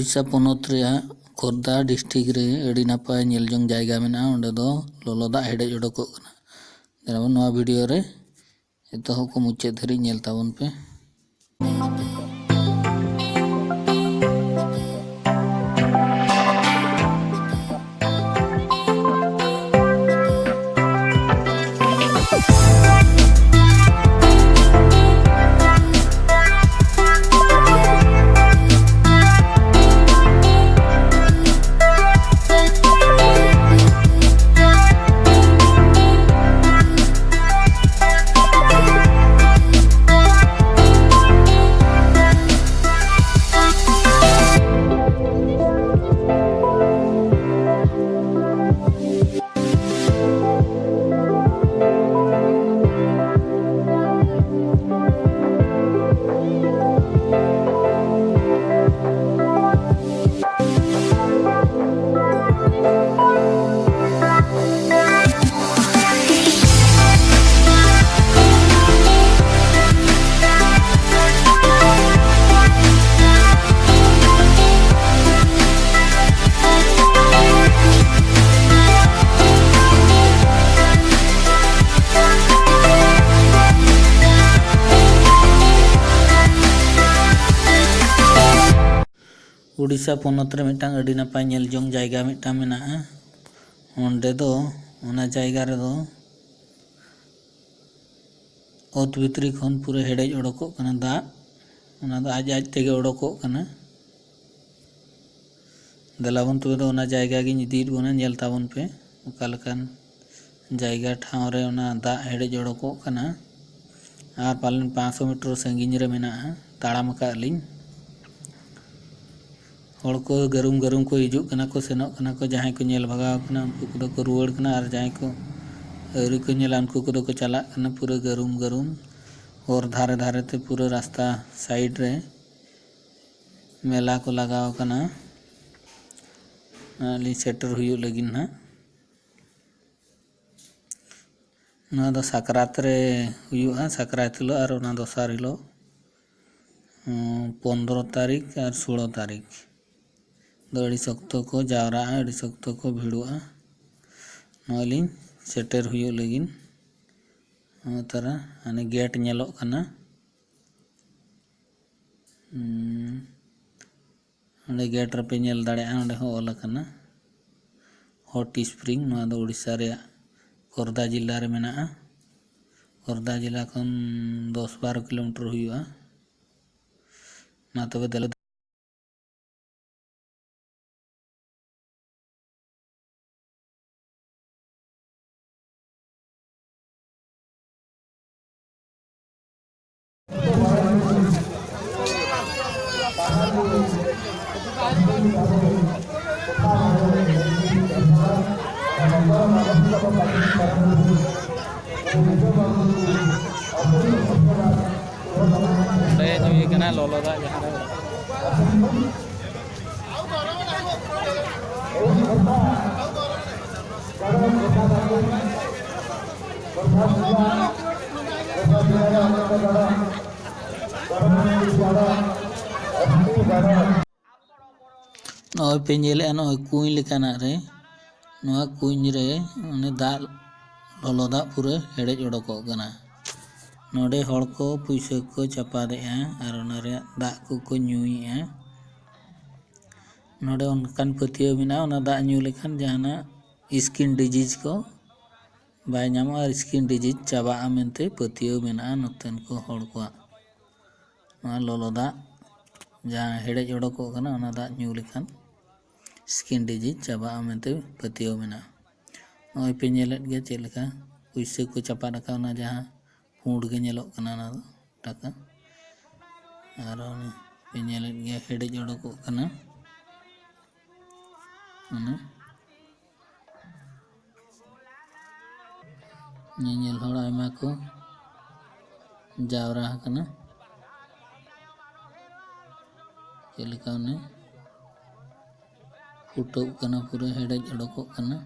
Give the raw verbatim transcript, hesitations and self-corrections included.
ᱩᱲᱤᱥᱥᱟ ᱯᱚᱱᱚᱛ ᱨᱮᱭᱟᱜ ᱠᱷᱳᱨᱫᱟ ᱰᱤᱥᱴᱨᱤᱠᱴ ᱨᱮ ᱟᱹᱰᱤ ᱱᱟᱯᱟᱭ ᱧᱮᱞ ᱡᱚᱝ ᱡᱟᱭᱜᱟ ᱢᱮᱱᱟᱜᱼᱟ᱾ ᱚᱸᱰᱮ ᱫᱚ ᱞᱚᱞᱚ ᱫᱟᱜ ᱦᱮᱰᱮᱡ ᱚᱰᱚᱠᱚᱜ ᱠᱟᱱᱟ᱾ ᱫᱮᱞᱟ ᱵᱚᱱ ᱱᱚᱣᱟ ᱵᱷᱤᱰᱤᱭᱳ ᱨᱮ ᱮᱛᱚᱦᱚᱵ ᱠᱷᱚᱱ ᱢᱩᱪᱟᱹᱫ ᱫᱷᱟᱹᱨᱤᱡ ᱧᱮᱞ ᱛᱟᱵᱚᱱ ᱯᱮ᱾ ᱩᱰᱤᱥᱟ ᱯᱚᱱᱚᱛ ᱨᱮ ᱢᱤᱫᱴᱟᱝ ᱟᱹᱰᱤ ᱱᱟᱯᱟᱭ ᱧᱮᱞ ᱡᱚᱝ ᱡᱟᱭᱜᱟ ᱢᱤᱫᱴᱟᱝ ᱢᱮᱱᱟᱜᱼᱟ᱾ ᱚᱸᱰᱮ ᱫᱚ, ᱚᱱᱟ ᱡᱟᱭᱜᱟ ᱨᱮᱫᱚ ᱚᱛ ᱵᱷᱤᱛᱨᱤ ᱠᱷᱚᱱ ᱯᱩᱨᱟᱹ ᱦᱮᱰᱮᱡ ᱚᱰᱚᱠᱚᱜ ᱠᱟᱱᱟ ᱫᱟᱜ᱾ ᱚᱱᱟ ᱫᱚ ᱟᱡ ᱟᱡ ᱛᱮᱜᱮ ᱚᱰᱚᱠᱚᱜ ᱠᱟᱱᱟ᱾ ᱫᱮᱞᱟ ᱵᱚᱱ ᱛᱚᱵᱮ ᱫᱚ ᱚᱱᱟ ᱡᱟᱭᱜᱟ ᱜᱤᱧ ᱤᱫᱤᱭᱮᱫ ᱵᱚᱱᱟ, ᱧᱮᱞ ᱛᱟᱵᱚᱱ ᱯᱮ ᱚᱠᱟ ᱞᱮᱠᱟᱱ ᱡᱟᱭᱜᱟ ᱴᱷᱟᱶ ᱨᱮ ᱚᱱᱟ ᱫᱟᱜ ᱦᱮᱰᱮᱡ ᱚᱰᱚᱠᱚᱜ ᱠᱟᱱᱟ᱾ ᱟᱨ ᱯᱟᱞᱮᱱ ᱯᱟᱸᱪᱥᱚ ᱢᱤᱴᱟᱨ ᱥᱟᱺᱜᱤᱧ ᱨᱮ ᱢᱮᱱᱟᱜᱼᱟ, ᱛᱟᱲᱟᱢ ᱟᱠᱟᱫ ᱞᱤᱧ᱾ ᱦᱚᱲ ᱠᱚ ᱜᱟᱹᱨᱩᱢ ᱜᱟᱹᱨᱩᱢ ᱠᱚ ᱦᱤᱡᱩᱜ ᱠᱟᱱᱟ ᱠᱚ, ᱥᱮᱱᱚᱜ ᱠᱟᱱᱟ ᱠᱚ᱾ ᱡᱟᱦᱟᱸᱭ ᱠᱚ ᱧᱮᱞ ᱵᱷᱟᱜᱟᱣ ᱠᱟᱱᱟ, ᱩᱱᱠᱩ ᱠᱚᱫᱚ ᱠᱚ ᱨᱩᱣᱟᱹᱲ ᱠᱟᱱᱟ, ᱟᱨ ᱡᱟᱦᱟᱸᱭ ᱠᱚ ᱟᱹᱣᱨᱤ ᱠᱚ ᱧᱮᱞᱟ, ᱩᱱᱠᱩ ᱠᱚᱫᱚ ᱠᱚ ᱪᱟᱞᱟᱜ ᱠᱟᱱᱟ᱾ ᱯᱩᱨᱟᱹ ᱜᱟᱹᱨᱩᱢ ᱜᱟᱹᱨᱩᱢ ᱦᱚᱨ ᱫᱷᱟᱨᱮ ᱫᱷᱟᱨᱮ ᱛᱮ ᱯᱩᱨᱟᱹ ᱨᱟᱥᱛᱟ ᱥᱟᱭᱤᱰ ᱨᱮ ᱢᱮᱞᱟ ᱠᱚ ᱞᱟᱜᱟᱣ ᱠᱟᱱᱟ᱾ ᱟᱹᱞᱤᱧ ᱥᱮᱴᱮᱨ ᱦᱩᱭᱩᱜ ᱞᱟᱹᱜᱤᱫ ᱱᱟᱦᱟᱜ᱾ ᱱᱚᱣᱟ ᱫᱚ ᱥᱟᱠᱨᱟᱛ ᱨᱮ ᱦᱩᱭᱩᱜᱼᱟ, ᱥᱟᱠᱨᱟᱛ ᱦᱤᱞᱳᱜ ᱟᱨ ᱚᱱᱟ ᱫᱚᱥᱟᱨ ᱦᱤᱞᱳᱜ, ᱩᱸ, ᱯᱚᱱᱫᱽᱨᱚ ᱛᱟᱹᱨᱤᱠᱷ ᱟᱨ ᱥᱳᱞᱳ ᱛᱟᱹᱨᱤᱠᱷ᱾ ᱫᱚ ᱟᱹᱰᱤ ᱥᱚᱠᱛᱚ ᱠᱚ ᱡᱟᱣᱨᱟᱜᱼᱟ, ᱟᱹᱰᱤ ᱥᱚᱠᱛᱚ ᱠᱚ ᱵᱷᱤᱲᱚᱜᱼᱟ᱾ ᱱᱚᱜᱼᱚᱭ ᱞᱤᱧ ᱥᱮᱴᱮᱨ ᱦᱩᱭᱩᱜ ᱞᱟᱹᱜᱤᱫ᱾ ᱱᱚᱜᱼᱚᱭ ᱛᱟᱨᱟ ᱦᱟᱱᱮ ᱜᱮᱴ ᱧᱮᱞᱚᱜ ᱠᱟᱱᱟ᱾ ᱦᱩᱸ᱾ ᱚᱸᱰᱮ ᱜᱮᱴ ᱨᱮᱯᱮ ᱧᱮᱞ ᱫᱟᱲᱮᱭᱟᱜᱼᱟ, ᱚᱸᱰᱮ ᱦᱚᱸ ᱚᱞ ᱟᱠᱟᱱᱟ ᱦᱚᱴ ᱥᱯᱨᱤᱝ᱾ ᱱᱚᱣᱟ ᱫᱚ ᱩᱲᱤᱥᱥᱟ ᱨᱮᱭᱟᱜ ᱠᱷᱳᱨᱫᱟ ᱡᱮᱞᱟ ᱨᱮ ᱢᱮᱱᱟᱜᱼᱟ᱾ ᱠᱷᱳᱨᱫᱟ ᱡᱮᱞᱟ ᱠᱷᱚᱱ ᱫᱚᱥ ᱵᱟᱨᱚ ᱠᱤᱞᱳᱢᱤᱴᱟᱨ ᱦᱩᱭᱩᱜᱼᱟ᱾ ᱢᱟ ᱛᱚᱵᱮ ᱫᱮᱞᱟ᱾ ᱚᱸᱰᱮ ᱧᱩᱭ ᱠᱟᱱᱟ ᱞᱚᱞᱚ ᱫᱟᱜ ᱡᱟᱦᱟᱸ ᱨᱮ᱾ ᱱᱚᱜᱼᱚᱭ ᱯᱮ ᱧᱮᱞᱮᱫᱼᱟ, ᱱᱚᱜᱼᱚᱭ ᱠᱩᱸᱧ ᱞᱮᱠᱟᱱᱟᱜ ᱨᱮ, ᱱᱚᱣᱟ ᱠᱩᱸᱧ ᱨᱮ ᱚᱱᱮ ᱫᱟᱜ, ᱞᱚᱞᱚ ᱫᱟᱜ ᱯᱩᱨᱟᱹ ᱦᱮᱰᱮᱡ ᱚᱰᱚᱠᱚᱜ ᱠᱟᱱᱟ᱾ ᱱᱚᱰᱮ ᱦᱚᱲ ᱠᱚ ᱯᱩᱭᱥᱟᱹ ᱠᱚ ᱪᱟᱯᱟᱫᱮᱜᱼᱟ ᱟᱨ ᱚᱱᱟ ᱨᱮᱭᱟᱜ ᱫᱟᱜ ᱠᱚᱠᱚ ᱧᱩᱭᱮᱫᱼᱟ᱾ ᱱᱚᱰᱮ ᱚᱱᱠᱟᱱ ᱯᱟᱹᱛᱭᱟᱹᱣ ᱢᱮᱱᱟᱜᱼᱟ, ᱚᱱᱟ ᱫᱟᱜ ᱧᱩ ᱞᱮᱠᱷᱟᱱ ᱡᱟᱦᱟᱱᱟᱜ ᱥᱠᱤᱱ ᱰᱤᱡᱤᱡᱽ ᱠᱚ ᱵᱟᱭ ᱧᱟᱢᱚᱜᱼᱟ ᱟᱨ ᱥᱠᱤᱱ ᱰᱤᱡᱤᱡᱽ ᱪᱟᱵᱟᱜᱼᱟ ᱢᱮᱱᱛᱮ ᱯᱟᱹᱛᱭᱟᱹᱣ ᱢᱮᱱᱟᱜᱼᱟ ᱱᱚᱛᱮᱱ ᱠᱚ ᱦᱚᱲ ᱠᱚᱣᱟᱜ᱾ ᱱᱚᱣᱟ ᱞᱚᱞᱚ ᱫᱟᱜ ᱡᱟᱦᱟᱸ ᱦᱮᱰᱮᱡ ᱚᱰᱚᱠᱚᱜ ᱠᱟᱱᱟ, ᱚᱱᱟ ᱫᱟᱜ ᱧᱩ ᱞᱮᱠᱷᱟᱱ ᱥᱠᱤᱱ ᱰᱤᱡᱤᱡᱽ ᱪᱟᱵᱟᱜᱼᱟ ᱢᱮᱱᱛᱮ ᱯᱟᱹᱛᱭᱟᱹᱣ ᱢᱮᱱᱟᱜᱼᱟ᱾ ᱱᱚᱜᱼᱚᱭ ᱯᱮ ᱧᱮᱞᱮᱫ ᱜᱮᱭᱟ ᱪᱮᱫ ᱞᱮᱠᱟ ᱯᱩᱭᱥᱟᱹ ᱠᱚ ᱪᱟᱯᱟᱫ ᱟᱠᱟᱫ, ᱚᱱᱟ ᱡᱟᱦᱟᱸ ᱯᱩᱸᱰ ᱜᱮ ᱧᱮᱞᱚᱜ ᱠᱟᱱᱟ, ᱚᱱᱟ ᱫᱚ ᱴᱟᱠᱟ᱾ ᱟᱨ ᱚᱱᱮ ᱯᱮ ᱧᱮᱞᱮᱫ ᱜᱮᱭᱟ ᱦᱮᱰᱮᱡ ᱚᱰᱚᱠᱚᱜ ᱠᱟᱱᱟ᱾ ᱚᱱᱮ ᱧᱮᱧᱮᱞ ᱦᱚᱲ ᱟᱭᱢᱟ ᱠᱚ ᱡᱟᱣᱨᱟ ᱟᱠᱟᱱᱟ᱾ ᱪᱮᱫ ᱞᱮᱠᱟ ᱚᱱᱮ ᱯᱷᱩᱴᱟᱹᱜ ᱠᱟᱱᱟ, ᱯᱩᱨᱟᱹ ᱦᱮᱰᱮᱡ ᱚᱰᱚᱠᱚᱜ ᱠᱟᱱᱟ᱾